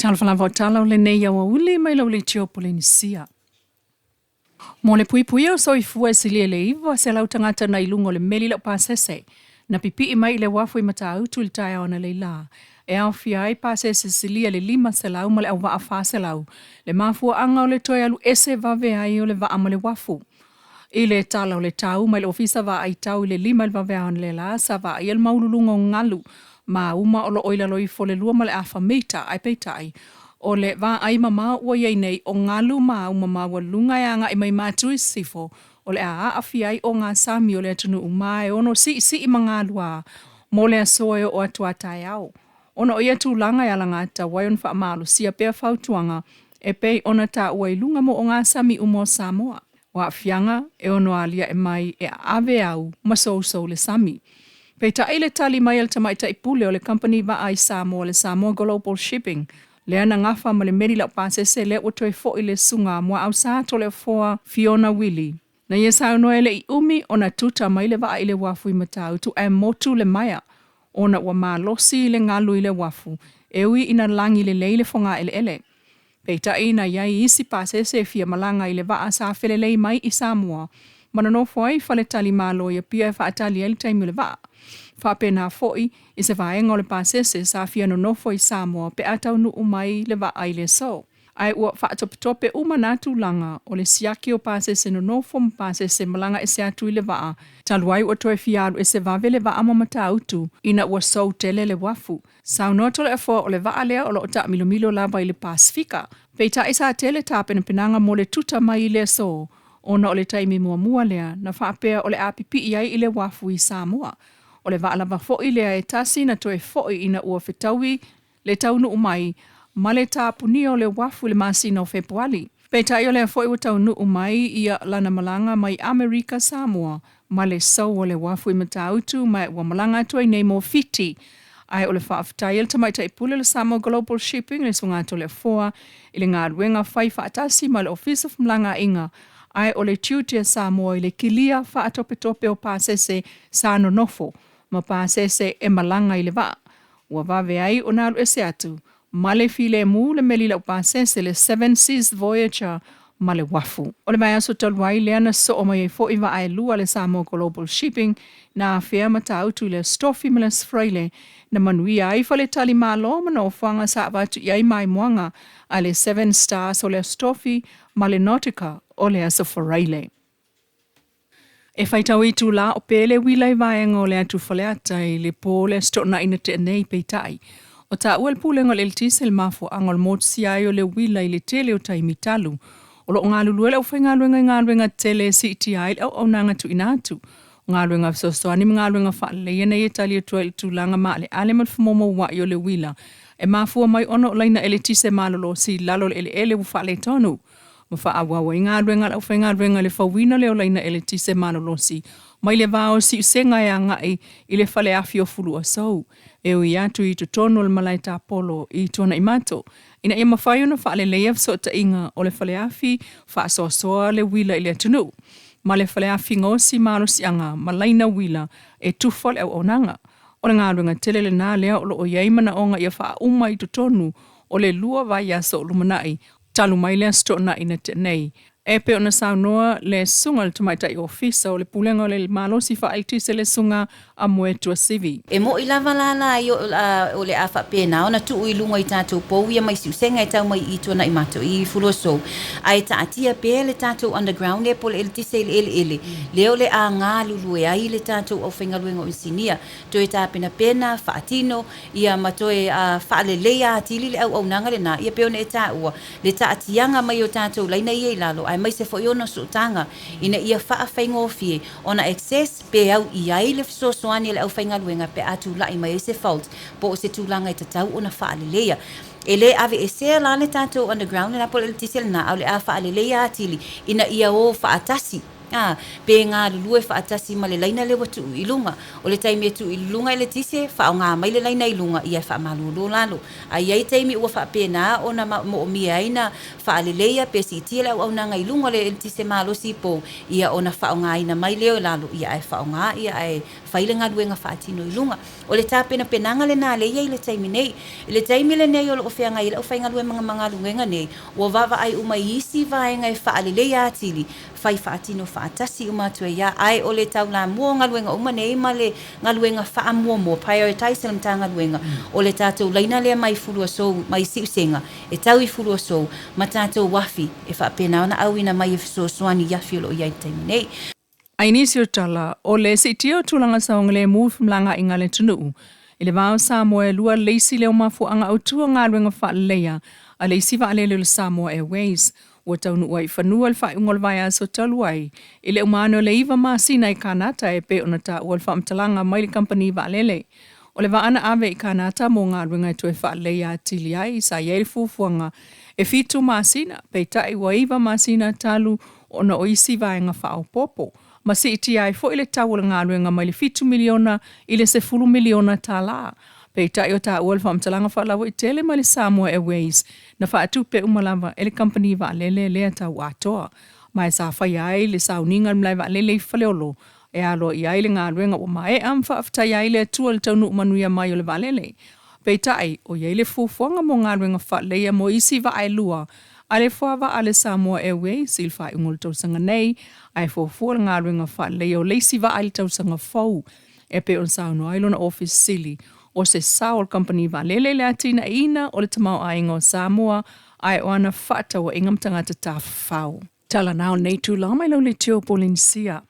Talofa lava o tala o lenei aoauli mai lau leitio Polenisia. Mo le puipuia o soifua e silia i le 900 tagata na i luga o le meli laupasese na pipii mai i le uafu i Matautu i le taeao analeila, e aofia ai pasese silia i le 500 ma le auvaa 400, le mafuaaga o le toe alu ese vave ai o le vaa ma le uafu. I le tala o le tau mai le Ofisa Vaai Tau i le 5 i le vaveao analeila, sa vaaia le maualuluga o galu ma uma o loo i lalo ifo o le 2.5 mita, ae peitai o le vaai mamao ua i ai nei o galu ma uma maualuluga e agai mai matu i sisifo o le a aafia ai ogasami o le atunuu ma e ono siisii ma galua mo le aso e oo atu a taeao. Ona o ia tulaga e alagatatau ai ona faamalosia pea fautuaga e pei ona taua i luga mo ogasami uma o Samoa. O aafiaga e ono aliae mai e aave au ma sousou le sami. Peitai le tali mai a le tamaitai pule o le kamupani vaa i Samoa, le Samoa Global Shipping, lea na gafa ma le meli laupasese lea ua toe foi le susuga Muaausa Toleafoa Fiona Wili. Na ia saunoa e le i umi ona tuta mai le vaa i le uafu i Matautu ae motu le maea ona ua malosi le galu i le uafu e ui ina lagi lelei le fogaeleele. Peitai na i ai isi pasese e fia malaga i le vaa sa felelei mai i Samoa ma nonofo ai i faletalimalo i Apia e faatali ai le taimi o le vaa. Faapena foi i se vaega o le pasese sa fia nonofo i Samoa pe a taunuu mai le vaa i le aso. Ae ua faatopetope uma na tulaga o le siaki o pasese nonofo ma pasese malaga ese atu i le vaa, talu ai ua toe fia alu ese vave le vaa ma Matautu ina ua sou tele le uafu. Saunoa Toleafoa o le vaa lea o lo o taamilomilo lava i le Pasefika. Peitai sa tele tapenapenaga mo le tuta mai i le aso ona o le taimi muamua lea na faapea o le a pipii ai i le uafu i Samoa. O le vaa lava foi lea e tasi na toe foi ina ua fetaui le taunuu mai ma le tapunia o le uafu i le masina o Fepuali. Peitai o lea foi ua taunuu mai ia lana malaga mai Amerika Samoa ma le sou o le uafu i Matautu ma ua malaga atu ai nei mo Fiti. Ae o le faafetai a le tamaitai pule o le Samoa Global Shipping le Susuga Toleafoa i le galuega fai faatasi ma le Ofisa o Femalagaaiga, ae o le tiute a Samoa i le kilia faatopetope o pasese sa nonofo ma pasese e malaga i le vaa. Ua vave ai ona alu ese atu ma le filemu le meli laupasese le Seven Seas Voyager ma le uafu. O le vaiaso talu ai lea na soo mai ai foi vaa e lua a le Samoa Global Shipping na afea Matautu i le Aso Tofi ma le Aso Faraile na manuia ai faletalimalo ma nofoaga sa avatu i ai maimoaga a le Seven Stars o le Aso Tofi ma le Nautica o le Aso Faraile. E faitau itula o pē le uila i vaega o le atu Faleata i le po o le Aso Toonai na tea nei, peitai o taua e le Pulega o le Eletise le mafuaaga o le motusia ai o le uila i le tele o taimi talu o lo o galulue le aufaigaluega i galuega tetele e siitia ai le auaunaga tuuina atu. O galuega fesoasoani ma galuega faaleleia nei e tali atu ai i le tulaga maaleale ma le femaumaua'i o le uila e mafua mai ona o laina eletise malolosi i lalo o le eleele ua faaletonu ma faaauau ai galuega a le aufaigaluega i le fauina lea o laina eletise malolosi mai le va o Siusega e agai i le faleafi o Fuluasou e ui atu i totonu o le malae tapolo i Tuanaimato ina ia mafai ona faaleleia fesootaiga o le faleafi faasoasoa le uila i le atunuu ma le faleafi gaosi malosiaga ma laina uila e tufa le auaunaga. O le galuega tele lena lea o lo o i ai manaoga ia faauma i totonu o le 2 vaiaso o lumanai talu mai le Aso Toonai na tea nei. E pei ona saunoa le susuga i le Tamaitai Ofisa o le Pulega o le Malosi Faaeletise le Susuga a Moe Tuasivi. E mo'i lava la la i o le a faapena ona tuu i luga i tatou pou ia mai Siusega e tau mai i Tuanaimato i Fuluasou, ae taatia pea le tatou underground lea po o le eletise i le eleele lea o le a galulue ai le tatou aufaigaluega o inisinia toe tapenapena, faatino, ia ma toe faaleleia atili le auaunaga lena, ia pei ona e taua, le taatiaga mai o tatou laina ia i lalo, aemaise foi ona sootaga ina ia faafaigofie ona access pe au i ai le fesoasoani a le aufaigaluega pe a tulai mai ai se fault po o se tulaga e tatau ona faaleleia. E le aveesea la le tatou underground lena po o le eletise lena, a o le a faaleleia atili ina ia o faatasi. A, pe galulue faatasi ma le laina lea ua tuu i luga. O le taimi e tuu i luga eletise, faaaoga mai le laina i luga, ia e faamalolo lalo. Ae i ai taimi ua faapena ona moomia ai na faaleleia pe siitia le auaunaga i luga o le eletise malosi i pou, ia ona faaaogaina mai lea i lalo, ia ae faaaoga ia ae fai le galuega faatino i luga. O le tapenapenaga lena lea e i ai i le taimi nei. I le taimi lenei o lo o feagai ai le aufaigaluega ma galuega nei, ua vaavaai uma i isi vaega e faaleleia atili, fai faatino faatasi uma atu ai lava. Ae o le taulamua o galuega uma nei ma le galuega faamuamua, prioritize a le Matagaluega, o le tatou laina lea mai Fuluasou, mai Siusega, e tau i Fuluasou, ma tatou afi e faapena ona auina mai e fesoasoani i afi o lo o i ai i le taimi nei. A i nisi o tala, o le siitia o tulaga saogalemu i femalagaaiga a le atunuu i le va o Samoa e lua le isi lea o mafuaaga autu o galuega faaleleia a le isi vaalele o le Samoa Airways ua taunuu ai i fanua i le faaiuga o le vaiaso talu ai i le uma ane o le iva masina i Kanata e pei ona taua i le faamatalaga mai le kamupani vaalele. O le vaa na ave i Kanata mo galuega e toe faaleleia atili ai sa i ai le fuafuaga e fitu masina, peitai ua iva masina talu ona o isi vaega faaopoopo, ma siitia ai foi le tau o le galuega mai le $7 miliona i le $10 miliona. Peitai o taua le faamatalaga faalauaitele mai le Samoa Airways na faatupe uma lava e le kamupani vaalele lea tau atoa. Ma e sa faia ai le sauniga i le malae vaalele i Faleolo e aloaia ai le galuega ua maea ma faafetaia ai le Atua i le taunuu manuia mai o le vaalele. Peitai, o i ai le fuafuaga mo galuega faaleleia mo isi vaa e lua a le fuavaa a le Samoa Airways i le faaiuga o le tausaga nei, ae fuafua le galuega faaleleia o le isi vaa i le tausaga fou, e pei ona saunoa ai lona Ofisa Sili o se sao o le kamupani vaalele i le atinaeina o le tamaoaiga o Samoa ae o ana fefaatauaiga ma tagata tafafao. Tala na o lenei itula mai lau leitio Polenisia.